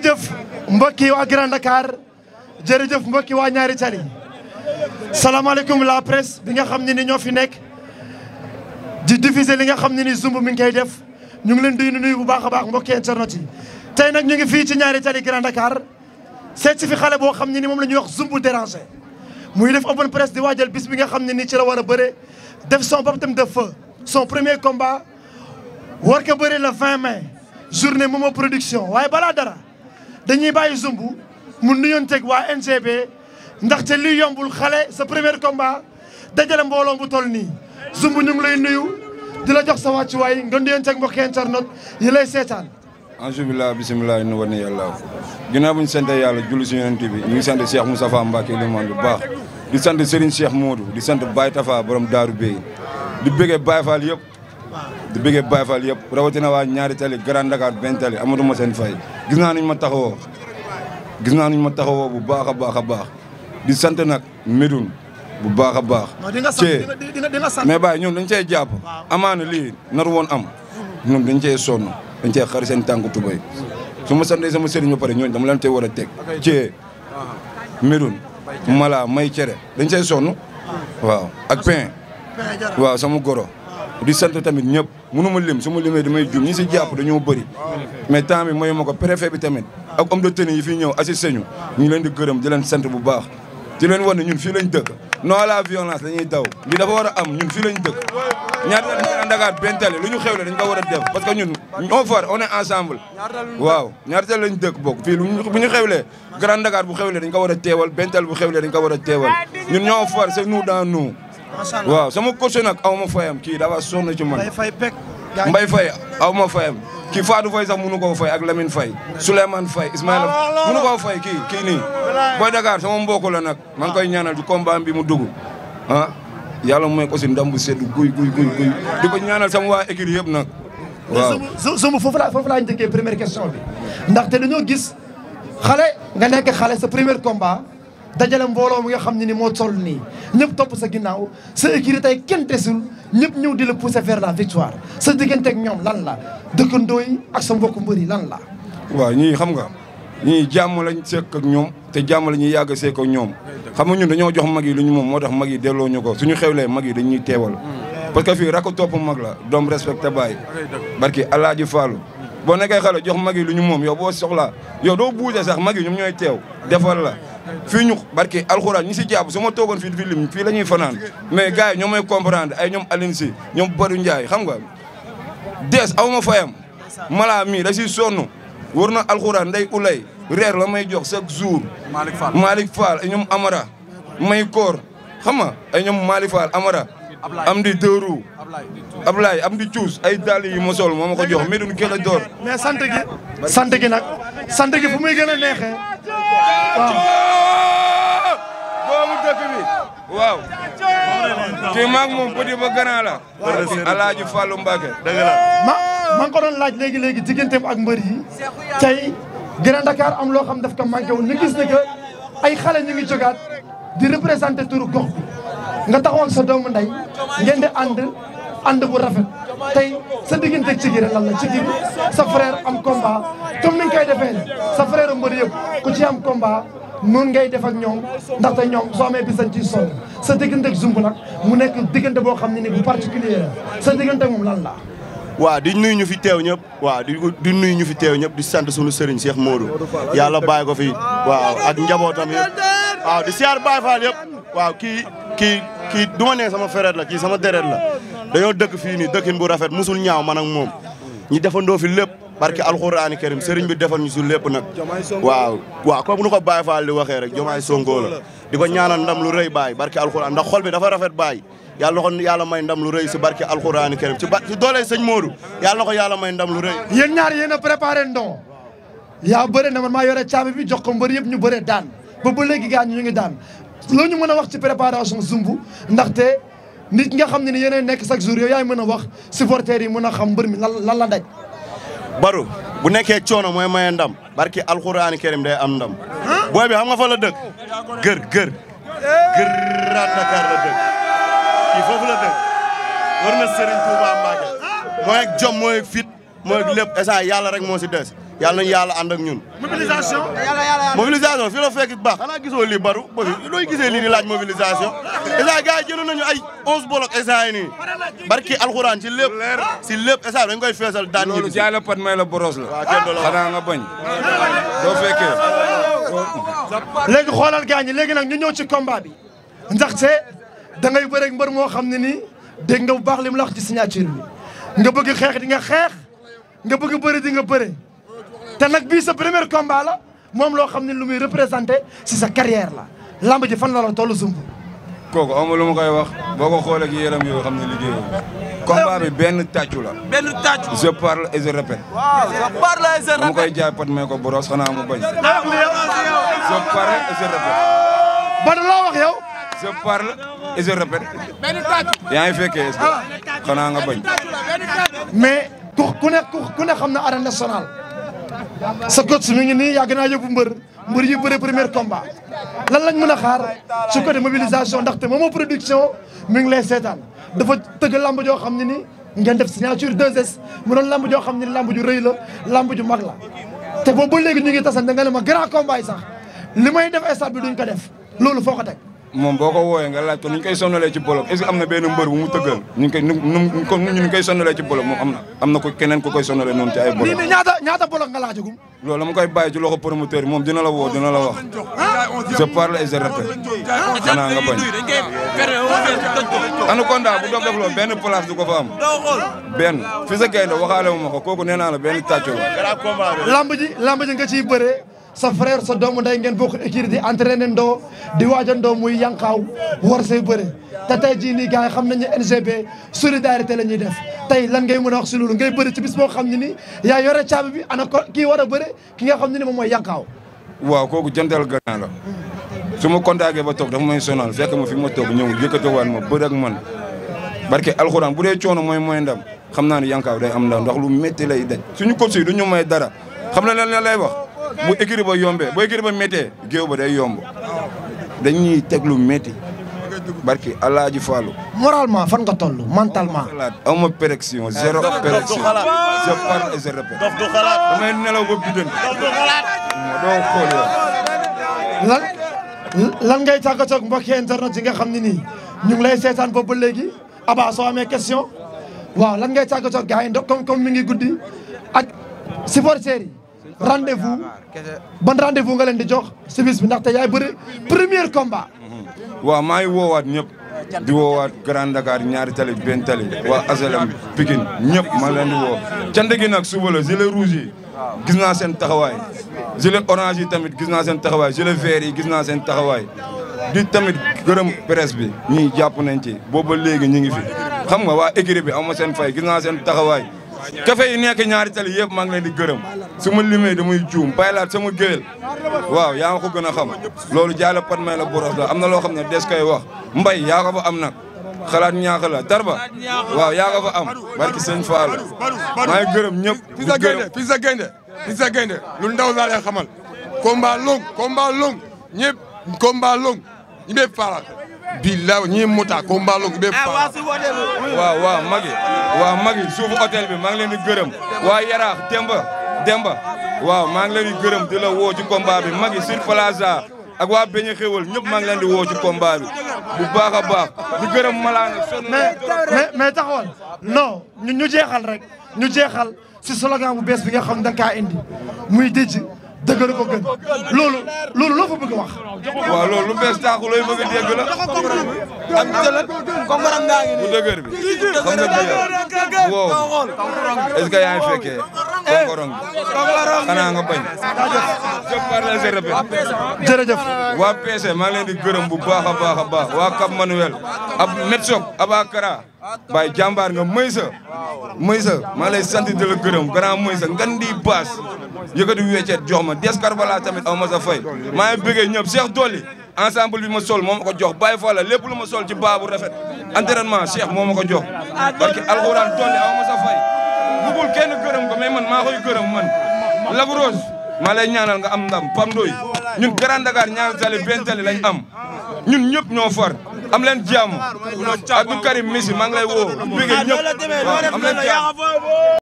jërëjëf mbokki waa Grand Dakar jërëjëf mbokki waa ñaari tali salaamaaleykum la presse bi nga xam ne ni ñoo fi nekk di diffuser li nga xam ne ni Zumbu mi ngi koy def ñu ngi leen di nuyu bu baax a baax mbokki internet yi. tey nag ñu ngi fii ci ñaari tali Grand Dakar seet si fi xale boo xam ne ni moom la ñuy wax Zumbu déranger muy def open press di waajal bis bi nga xam ne ni ci la war a bëre def son baptême de feu son premier combat war ko bëre le 20 mai journée Momo production waaye balaa dara dañuy bàyyi Zumbu mu nuyonteeg waa NGB ndaxte li yombul xale sa premier combat dajale mbooloo bu toll nii Zumbu ñu ngi lay nuyu di la jox sa wàccuwaay nga nuyonteeg mbokki internet yi lay seetaan. alhamdulilah bisimilah inu wane yàlla ginnaaw bu ñu sant yàlla julli si yonent bi ñu ngi sant Cheikh Moustapha Mbacke limaan bu baax di sant Serigne Cheikh Modou di sant Baye Tafa borom Daaru Bey di bëggee Baye Fall yëpp di bëggee Baye Fall yëpp rawatina waa ñaari tali Grand Dakar benn tali amatuma seen fay gis naa nuñ ma taxawoo bu baax a baax a baax di sant nag Médoune bu baax a baax mais Baye ñun dañ cey jàpp amaana lii nar woon am ñun dañ cey sonn dañ cee xar seen tànku tubay su ma santee sama sëriñ ba pare ñooñu dama leen tey war a teg ci Médoune mala may cere dañ cey sonn waaw ak pain waaw sama goro di sant tamit ñëpp mënu ma lim su ma limee damay jum ñi si jàpp dañoo bëri mais temps bi mayu ma ko préfet bi tamit ak homme de tenue yi fi ñëw assisté ñu ngi leen di gërëm di leen sant bu baax di leen wan ne ñun fii lañ dëkk non à la violence dañuy daw li dafa war a am ñun fii lañ dëkk ñaari Dakar benn tali lu ñu xewle dañ ko war a def parce que ñun on far on est ensemble waaw ñaari tali lañ dëkk bokk fii bu ñu xewlee Grand Dakar bu xewlee dañ ko war a teewal benn tali bu xewlee dañ ko war a teewal ñun ñoo far c'est nous dans nous waaw sama coach nag aw ma fayam kii dafa sonn ci man Mbaye Faye aw ma fayam kii Fadou Faye sax mënu koo fay ak Lamine Faye Souleymane Faye Ismaïla mënu koo fay kii nii Boy Dakar sama mbokk la nag maa ngi koy ñaanal ci combat bi mu dugg ah yàlla mooy ko si ndam bu sedd guy di ko ñaanal sama waa écurie yëpp nag waaw Zumbu foofu laa njëkkee première question bi ndaxte dañoo gis xale nga nekk xale sa premier combat dajale mbooloo mi nga xam ne ni moo toll nii ñëpp topp sa ginnaaw sa écurie tey kenn desul ñëpp ñëw di la pousser vers la victoire sa diggante ak ñoom lan la dëkkandoo yi ak sa mbokku mbër yi lan la. waaw ñii xam nga ñii jàmm lañ sekk ak ñoom te jàmm la ñuy yàgg a sekk ak ñoom xam nga ñun dañoo jox mag yi lu ñu moom moo tax mag yi delloo ñu ko suñu xewlee mag yi dañuy teewal parce que fii rakk topp mag la doom respecté baay barki Alaaji Fallou boo nekkee xale jox mag yi lu ñu moom yow boo soxlaa yow doo buuje sax mag yi ñoom ñooy teew defal la fii ñu barki alxuraan ñi si jàpp su ma toogoon fii fi lim fii la ñuy fanaan mais gars yi ñoom may comprendre ay ñoom Aline Si ñoom Badou Ndiaye xam nga dees aw ma fayam mala mii da siy sonn war na alxuraan nday ulay reer la may jox chaque jour Malick Fall ay ñoom Amara may koor xam nga ay ñoom Malick Fall Amara am di dëru Ablaye am di cuus ay dàll yi ma sol moo ma ko jox Médoune Kelle door mais sant gi nag sant gi fu muy gën a neexee waaw boobu dëkk bi waaw kii maag moom petit ba grand la Alaaji Fallou Mbacke dëgg la ma ngi ko doon laaj léegi digganteem ak mbër yi tey Grand Dakar am loo xam daf ko manqué woon ñu gis ne que ay xale ñu ngi jógaat di représenté turu gox bi nga taxaw ak sa doomu ndey ngeen di ànd bu rafet tey sa digganteeg Cigiri lan la Cigiri sa frère am combat comme ni nga koy defee sa frère mbër yëpp ku ci am combat noonu ngay def ak ñoom ndaxte ñoom soo amee bisañ ciy sonn sa digganteeg Zumbu nag mu nekk diggante boo xam ne ni bu particulier la sa diggante moom lan la waaw di nuyu ñu fi teew ñëpp waaw di nuyu ñu fi teew ñëpp di sant suñu sëriñ Cheikh Modou yàlla bàyyi ko fi waaw ak njabootam yëpp waaw di siyaar Baye Fall yëpp waaw kii du ma nee sama frère la kii sama deret la dañoo dëkk fii nii dëkkin bu rafet musul ñaaw man ak moom ñi defandoo fi lépp barke alxuraani karim sëriñ bi defal ñu su lépp nag waaw comme nu ko Baye Fall di waxee rek Jomaay Sonko la di ko ñaanal ndam lu rëy Baye barke alxuraan ndax xol bi dafa rafet Baye yàlla na ko yàlla may ndam lu rëy si barke alxuraani karim si doolee sëñ Modou yàlla na ko yàlla may ndam lu rëy yéen ñaar yéen a préparé ndon yaa bëre na man maa yore caabi bi jox ko mbër yëpp ñu bëre daan ba léegi gaañ ñu ngi daan loolu ñu mën a wax ci préparation Zumbu ndaxte nit nga xam ne ni yéenay nekk chaque jour yow yaay mën a wax supporters yi mën a xam mbër mi lan la daj Baru bu nekkee coono mooy maye ndam barki alxuraani karim day am ndam booy bi xam nga fa la dëkk gër Dakar la dëkk kii foofu la dëkk war na Serigne Touba Mbacke mooy ak jom mooy ak fit mooy ak lépp instant yàlla rek moo si des yàlla nañu yàlla ànd ak ñun. mobilisation fii la fekk baax xanaa gisoo lii baru ba fi looy gisee lii di laaj mobilisation instant gars yi jëloon nañu ay 11 bolok instant yi nii barki alxuraan ci lépp instant dañ koy feesal daan ñi. loolu jaay la pat may la boros la. xanaa nga bañ doo fekkee. léegi xoolal gars ñi léegi nag ñu ñëw ci combat bi ndaxte da ngay bëre ak mbër moo xam ne nii dégg nga bu baax li mu la wax ci signature bi nga bëgg xeex di nga xeex nga bëgg bëre di nga bëre te nag bii sa premier combat la moom loo xam ne lu muy représenté si sa carrière la lamb ji fan la la toll Zumbu. kooku amul lu ma koy wax boo ko xoolee ak yéram yoo xam ne liggéeyoo combat bi benn tàccu la. benn tàccu. je parle et je répète. waaw je parle et je répète. mu koy jaay pat may ko boros xanaa mu bañ. je parle et je répète. ba loo wax yow. je parle et je répète. yaa ngi fekkee est-ce que xanaa nga bañ. mais ku ne xam na arène nationale sa coach mi ngi nii yàgg naa yóbbu mbër yi bëre premier combat lan lañ mën a xaar ci côté mobilisation ndaxte Momo production mi ngi lay seetaan dafa tëgg lamb joo xam ne ni ngeen def signature 2S mu doon lamb joo xam ne ni lamb ju rëy la lamb ju mag la te boobu ba léegi ñu ngi tasante nga ne ma grand combat yi sax li may def stade bi duñ ko def loolu foo ko teg. moom boo ko wooyee nga laaj ko ni ñu koy sonnalee ci bolok est-ce que am na benn mbër bu mu tëggal ñu ngi koy sonnalee ci bolok moom am na ko keneen ko koy sonnalee noonu ci ay bolok. nii ñaata bolok nga laajagum. loolu dama koy bàyyi ci loxo promoteur moom dina la woo dina la wax je parle et je répète xanaa nga bañ. Anaconda bu dof def loolu benn place du ko fa am benn fi sa gaynde waxaale wu ma ko kooku nee naa la benn tàcco la. lamb ji nga ciy bëree sa frère sa doomu nday ngeen bokk équipe di entraîné ndoo di waajandoo muy yankaaw war say bëre te tey jii nii gars yi xam nañu NGB solidarité la ñuy def tey lan ngay mën a wax si loolu ngay bëri ci bis boo xam ne ni yaa yore caabi bi ana ko kii war a bëre ki nga xam ne ni moom mooy yankaaw. waaw kooku jantal gannaaw la su ma contacté ba toog dafa may sonal fekk ma fi ma toog ñëw yëkkatiwaat ma bëri ak man barke alxuraan bu dee coono mooy ndam xam naa ne yankaaw day am ndam ndax lu métti lay daj suñu coach yi du ñu may dara xam na lan lay wax bu écurie ba yombee bu écurie ba méttee géew ba day yomb dañuy teg lu métti barki Alaaji Fallou. moralement fan nga toll mentalement. aw ma pérection zéro pérection je parle et je répète. dof du xalaat damay nelaw ba bidon. dof du xalaat. doo xool yow. lan ngay tàggatoo ak mbokki internet yi nga xam ne nii ñu ngi lay seetaan boobu ba léegi Aba soo amee question waaw lan ngay tàggatoo ak gars yi comme mi ngi guddi ak supporters yi. rendez-vous ban rendez-vous nga leen di jox si bis bi ndaxte yaay bëri premier combat. waaw maa ngi woowaat ñëpp di woowaat Grand Dakar ñaari tali benn tali waa Asalem Pikine ñëpp maa leen di woo. cant gi nag suba la gilet rouge yi gis naa seen taxawaay gilet orange yi tamit gis naa seen taxawaay gilet vert yi gis naa seen taxawaay di tamit gërëm presse bi ñii jàpp nañ ci booba léegi ñu ngi fi xam nga waa écurie bi am ma seen fay gis naa seen taxawaay. café yi nekk ñaari tali yëpp maa ngi leen di gërëm su ma limee damay juum baylaat sama géwél waaw yaa nga ko gën a xam loolu jaay la pat may la boros la am na loo xam ne des koy wax mbay yaa ko fa am nag xalaat ñaax la tarba waaw yaa ko fa am barki sëñ Fall maa ngi gërëm ñëpp fii sa gaynde lu ndaw laa lay xamal combat long ñëpp combat long ñi bee faral billahi ñi mota combat long be fa waaw magi suufu hôtel bi maa ngi leen di gërëm waa Yaraax Demba waaw maa ngi leen di gërëm di la woo ci combat bi magi sur plaza ak waa beñe xéwal ñëpp maa ngi leen di woo ci combat bi bu baax a baax di gërëm malaana sonn mais taxawal non ñu jeexal rek ñu jeexal si slogan bu bees bi nga xam da nga kaa indi muy dijj dëggal ko gën loolu loo fa bëgg a wax. waaw loolu lu bees taaxu looy bëgg a dégg la. am jëlat comprendre ngaa ngi bu dëgër bi xam nga bii yow wow est-ce que yaa ngi fekkee konkorong bi xanaa nga bañ. jërëjëf. waa PC maa ngi leen di gërëm bu baax a baax a baax waa Cap Manuel ab Metsok Abakara Baye jàmbaar nga Maysa maa lay sant di la gërëm grand Maysa ngan di baas yëkkati weccet jox ma des Karbala tamit aw ma sa fay maa ngi bëggee ñëpp Cheikh Dolli ensemble bi ma sol moo ma ko jox Baye Fall lépp lu ma sol ci baabu rafet entraînement Cheikh moo ma ko jox parce que alxuraan Dolli aw ma sa fay bugul kenn gërëm ko mais man maa koy gërëm man Lagrosse maa lay ñaanal nga am ndam Pam Ndoy ñun Grand Dakar ñaari tali benn tali lañ am ñun ñëpp ñoo far am leen jàmm Abdou Karim Messi maa ngi lay woo bëggee ñëpp am leen jàmm